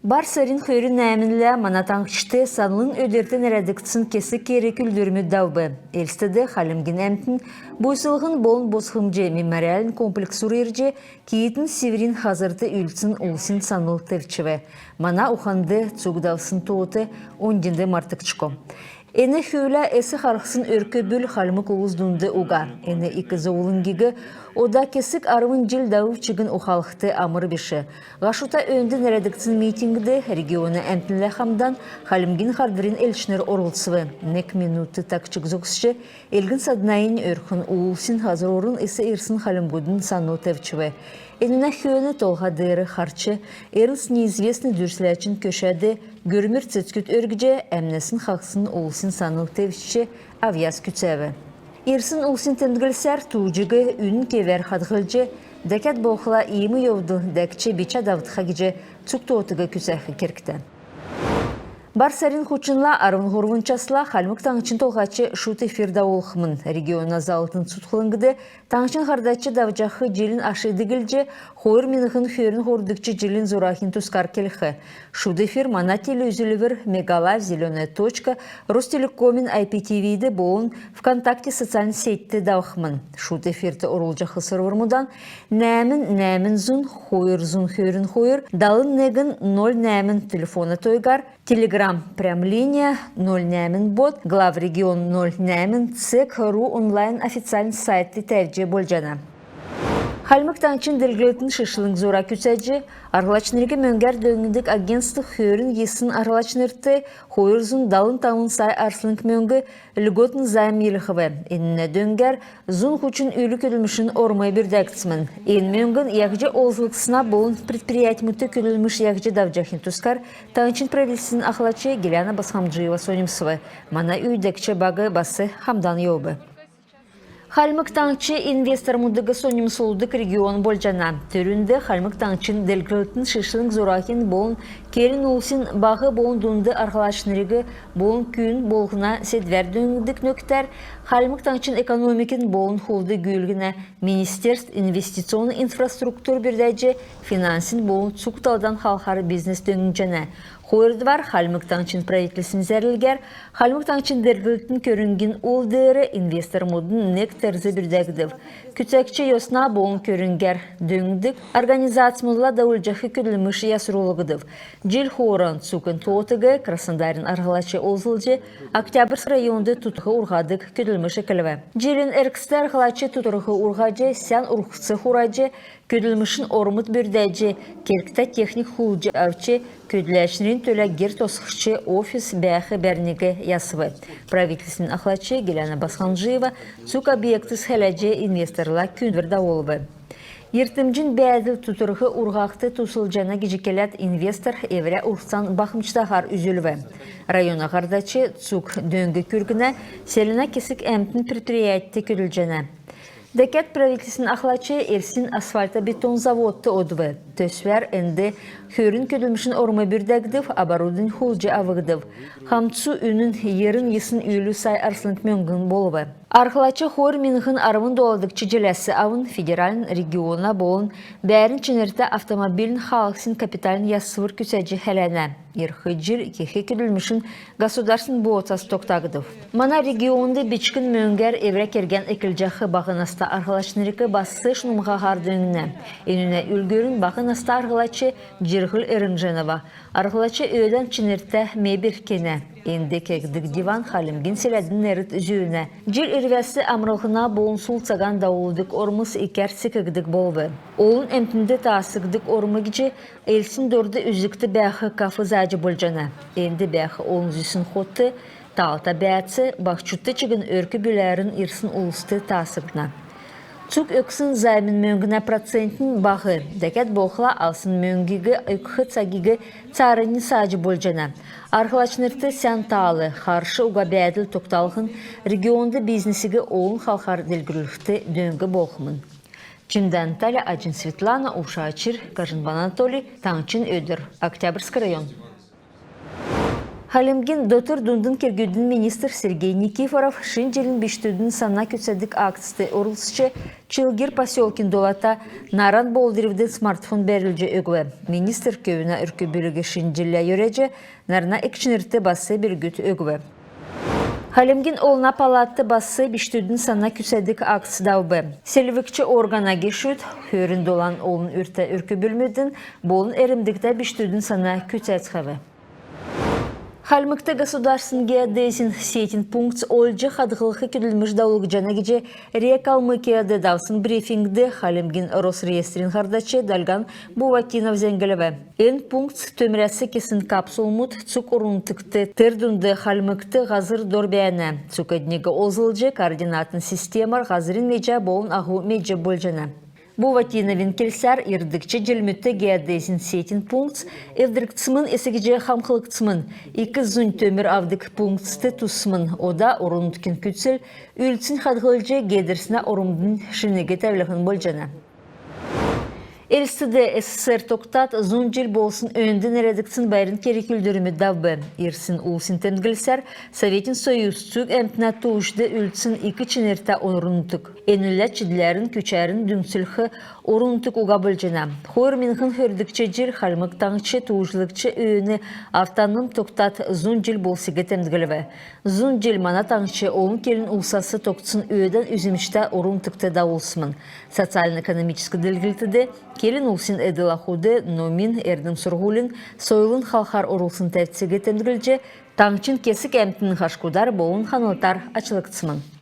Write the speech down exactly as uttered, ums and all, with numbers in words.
Бар сарин хөрн нәәмнлә мана таңһчд Санлын өдрт нерәдгдсн кесг керг-үүлдврмүд давв. Элстд «Хальмгин әмтн, буйслһн болн босхмҗ» мемориальн комплексур ирҗ, Киитн Сиврин һазрт үлдсн улсин санл тевчв. Мана уханд цуг давсн тоот оньдинд мартгдшго. Эн хүвлә эс харһсн өрк-бүл хальмг улс дунд уга. Эн ик зовлңгиг ода кесг арвн җил давв чигн ухалхд амр биш. Һашута өөнд нерәдгдсн митингд региона әмтнлә хамдан Хальмгин һардврин элчнр орлцв. Нег минут тагчг зогсч, элгн-саднайнь, өрхн улсин һазрурн эс ирсн хальмгудын санл тевчв. Энүнә хөөн толһа деер харч, Эрнст Неизвестный дүрсләчин көшәд гөрмүр цецгүд өргҗ, әмнәсн хаһсн улсин санл тевчҗ, авъяс күцәв. Ирсн улсин темдглсәр, тууҗиг үнн кевәр хадһлҗ, дәкәд болхла иим йовдл дәкҗ бичә давтха гиҗ цуг тоотыг күцәх кергтә. Бар сарин һучнла арвн һурвн часла Хальмг Таңһчин Толһач шуд эфир давулхмн. Региона заллтын цутхлңд таңһчин һардач давҗах җилин аш диглҗ, хойр миңһн хөрн һурвдгч җилин зураһин тускар келх. Шуд эфир мана телеүзүлвр «Мегалайф», «Зелёная точка», Ростелекомин ай пи ти ви-д болн ВКонтакте социальн сетьд давхмн. Шуд эфирт орулҗах сурврмудан нәәмн нәәмн зун хойр зун хөрн хойр далн негн ноль нәәмн телефона тойгар, Telegram прям линия ноль нәәмн бот, главрегион ноль нәәмн цег ру онлайн официальн сайтд тәвҗ болҗана. Хальмг Таңһчин делгрлтин шишлң зура күцәҗ, арһлачнриг мөңгәр дөңндг агентств хөрн йисн арһлачнрт хойр зун далн тавн сай арслң мөңг льготн займ йилһв. Энүнә дөңгәр зун һучн үлү көдлмшин орм бүрдәгдсмн. Эн мөңгн яһҗ олзлгдсна болн предприятьмүдт көдлмш яһҗ давҗахин тускар таңһчин правительствин ахлач Гиляна Босхомджиева соньмсв. Мана үүдәгч баг бас хамдан йовв. Хальмг Таңһч инвестормудыг соньмсулдг регион болҗана. Терүнд Хальмг Таңһчин делгрлтин шишлң зураһин болн келн улсин баһ болн дунд арһлачнриг болн күн болһна седвәр дөңндг нөкдәр Хальмг Таңһчин экономикин болн хулд-гүүлгәнә министерств инвестиционн инфраструктур бүрдәҗ, финансин болн цуг талдан халхар бизнес дөңнҗәнә. Хойрдвар, Хальмг Таңһчин правительствин зәрлгәр Хальмг Таңһчин делгрлтин көрңгин ул деер инвестормудын нег терз бүрдәгдв. Күцәгч йосна болн көрңгәр дөңндг организацмудла давулҗах көдлмш ясрулгдв. Җил хооран цуг эн тоотыг Краснодарин арһлач олзлҗ, Октябрьск районд тутрһ урһадг көдлмш эклв. Җилин эргцд арһлач тутрһ урһаҗ, сән урһц хураҗ, көдлмшин ормд бүрдәҗ, кергтә техник хулдҗ авч, көдләчнрин төлә гер тосхҗ, офис бәәх бәрниг ясв. Правительствин ахлач Гиляна Босхомджиева цуг объектс хәләҗ, инвесторла күүндвр давулв. Йиртмҗин бәәдл тутрһ урһахд туслҗана гиҗ келәд, инвестор эврә урһцан бахмҗтаһар үзүлв. Района һардач цуг дөң күргнә, селәнә кесг әмтн предприятьд көдлҗәнә. Дәкәд правительствин ахлач Элстин асфальтобетон заводт одв. Төсвәр энд хөрн көдлмшин орм бүрдәгдв, оборудовань хулдҗ авгдв. Хамцу үнн йирн йисн үлү сай арслң мөңгн болв. Арһлач хойр миңһн арвн доладгч җиләс авн федеральн, региона болн бәәрн чинртә автомобильн хаалһсин капитальн ясвр күцәҗ хәләнә. Ирх җил кех көдлмшин государствин бооцас тогтагдв. Мана регионд бичкн мөңгәр эврә кергән эклҗәх баһ наста арһлачнриг бас шунмһаһар дөңнә. Энүнә үлгүрнь баһ наста арһлач Җирһл Эрнҗәнова. Арһлач өөдән чинртә мебель кенә. Энд кегддг диван хальмгин селәдин нерд зүүнә. Җил ирвәс амрлһна болн сул цаган давулдг ормс икәр секгдг болв. Олн әмтнд таасгддг орм гиҗ Элстин дорд үзгт бәәх каф зааҗ болҗана. Энд бәәх олн зүсн хот, таалта бәәц баһчудт чигн өрк-бүләрн ирсн улст таасгдна. Цуг өгсн займин мөңгнә процентнь баһ, дәкәд болхла авсн мөңгиг өгх цагиг цааранднь сааҗ болҗана. Арһлачнрт сән таал, харш уга бәәдл тогталһн регионд бизнесиг олн халхар делгрүлхд дөң болхмн. Чимдән Таля, Аҗин Светлана, Уша Очир, Кажинбан Анатолий, Таңһчин өдр, Октябрьск район. Хальмгин дотр дундын кергүдин министр Сергей Никифоров шин җилин бичкдүдин сана күцәдг акцд орлцҗ, Чилгир поселкин долата «Наран болдырвидн» смартфон бәрүлҗ өгв. Министр көвүнә өрк-бүлиг шин җиллә йөрәҗ, нарна ик чинрт бас белгүд өгв. Хальмгин Олна палатд бас бичкдүдин сана күцәдг акц давв. Селвгч органа гешүд, хөрн долан олн үртә өрк-бүлмүдин болн эрмдгтә бичкдүдин сана күцәцхәв. Хальмгт государственн геодезин сетин пунктс олҗ хадһлх көдлмш давулгдҗана гиҗ РИА Калмыкияд давсн брифингд Хальмгин Росреестрин һардач Дальган Буватинов зәңглв. Эн пунктс төмрәс кесн капсулмуд цуг орн-нутгт, тер дунд Хальмгт һазр дор бәәнә. Цуг эдниг олзлҗ координатн системәр һазрин меҗә болн аһу медҗ болҗана. Буватиновин келсәр, ирдгч җилмүдт геодезин сетин пунктс эвдргдсмн, эс гиҗ хамхлгдсмн, ик зунь төмр авдг пунктст туссмн. Ода орн-нутгин күцл үлдснь хадһлҗ, геедрснә ормднь шиниг тәвлһн болҗана. Элстд СССР тогтад зун җил болсн өөнд нерәдгдсн байрин керг-үүлдврмүд давв. Ирсн улсин темдглсәр, Советин Союз цуг әмтнә тууҗд үлдсн ик чинртә орн-нутг. Энүнлә чидләрн, күчәрн дүңцүлх орн-нутг уга болҗана. Хойр миңһн хөрдгч җил Хальмг Таңһч тууҗлгч өөн автоном тогтад зун җил болсиг темдглв. Зун җил мана таңһч олн келн улсас тогтсн өөдән үзмҗтә орн-нутгт давулсмн. Социальн-экономическ делгрлтд, келн улсин эдл-ахуд, номин, эрдм-сурһулин, сойлын халхар орулсн тәвциг темдглҗ, таңһчин кесг әмтн хашкудар болн ханлтар ачлгдсмн.